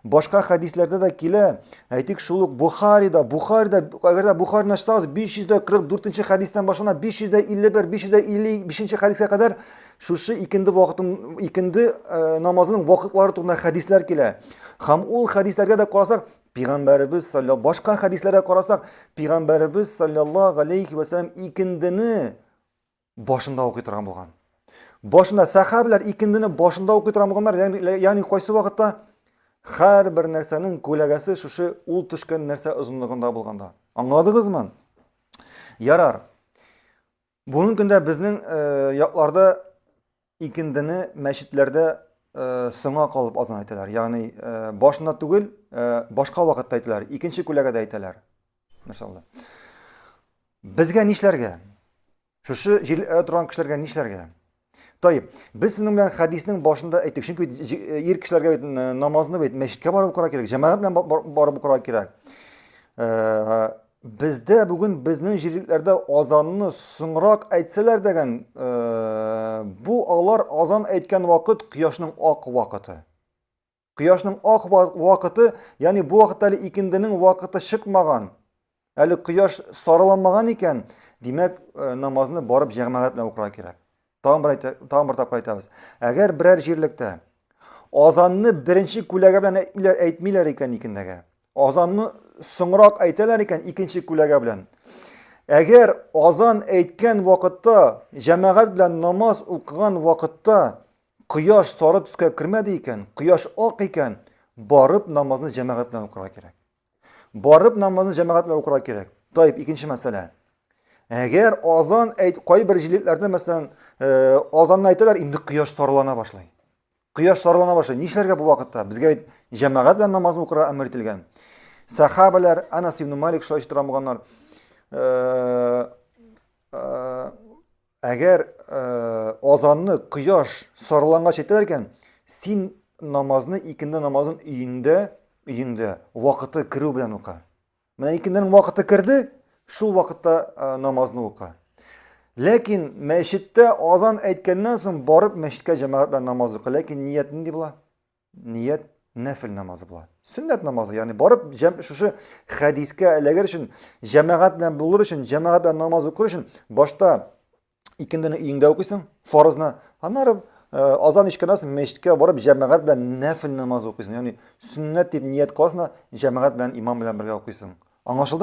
Башка хәдисләрдә дә килә. Әйтик, шул ук Бухарида, Бухарида, әгәр дә Бухарины ачсагыз, 544 нче хәдистән башлана, 551, 555 нче хәдискә кадәр шушы икенде вакытын, икенде э, намазының вакытлары турында хәдисләр килә. Һәм ул хәдисләргә дә карасак, Пәйгамбәребез саллаллаһу башка хәдисләргә карасак, Пәйгамбәребез саллаллаһу алейхи ва саллям икендене башында укый торган булган. Башында сәхабәләр икендене башында укый торган булганнар, ягъни, ягъни кайсы вакытта һәрбер нәрсәнең күләгәсе шушы ул төшкән нәрсә озынлыгында булганда. Аңладыгызмы? Ярар. Бүгенге көндә безнең э, якларда икендене мәчетләрдә э, соңа калып азан әйтәләр. Ягъни э, башында түгел, э, башка вакытта әйтәләр, икенче күләгәдә әйтәләр. Мәшалла. Безгә нишләргә? Шушы җирләрдә торган кешеләргә нишләргә? Таип, без сезнең белән хәдиснең башында әйттек, чөнки бит ир кешеләргә бит намазны бит мәчеткә барып укырга кирәк, җәмәгать белән барып укырга кирәк. Бездә бүген безнең җирлекләрдә азанны соңрак әйтсәләр дәгән, бу алар азан әйткән вакыт кояшның ак вакыты. Кояшның ак вакыты, ягъни бу вакытта әле икенденең вакыты чыкмаган, әле кояш сарыланмаган икән, димәк, э, намазны барып җәмәгать белән укырга кирәк. Тагын бер тагын бер тапкыр әйтәбез. Әгәр берәр җирлектә азанны беренче күләгә белән әйтмиләр, әйтмиләр икән икендәгә, азанны соңрак әйтәләр икән икенче күләгә белән. Әгәр азан әйткән вакытта, җәмәгать белән намаз укыган вакытта Кояш сары төскә кермәде икән, кояш ак икән, барып намазны җәмәгать белән укырга кирәк. Барып намазны җәмәгать белән укырга кирәк. Таип, икенче мәсьәлә. Әгәр азан әйт, кайбер җирлекләрдә, мәсәлән, э, азанны әйтәләр, инде кояш сарылана башлый. Кояш сарылана башлый. Нишләргә бу вакытта? Безгә бит җәмәгать белән намазны укырга әмер ителгән. Сахабалар, Анас ибн Малик шулай итеп булганнар. Э, э, Әгәр азанны кояш сарылангач әйтәләр икән, син намазны икенде намазын өеңдә, өеңдә вакыты керү белән укы. Менә икенденең вакыты керде, шул вакытта намазны укы. Ләкин мәчеттә азан әйткәннән соң барып мәчеткә җәмәгать белән намаз укы. Ләкин ният нинди була? Ният нәфел намазы була. Сөннәт намазы, ягъни барып җәм, шушы хәдискә эләгер өчен, җәмәгать белән булыр өчен, җәмәгать белән намаз укыр өчен башта икендене өеңдә укыйсың, фарызны, аннары э, азан ишкәннән соң мәчеткә барып җәмәгать белән нәфел намазы укыйсың. Ягъни сөннәт дип ният кыласың да, җәмәгать белән имам белән бергә укыйсың. Аңлашылдымы?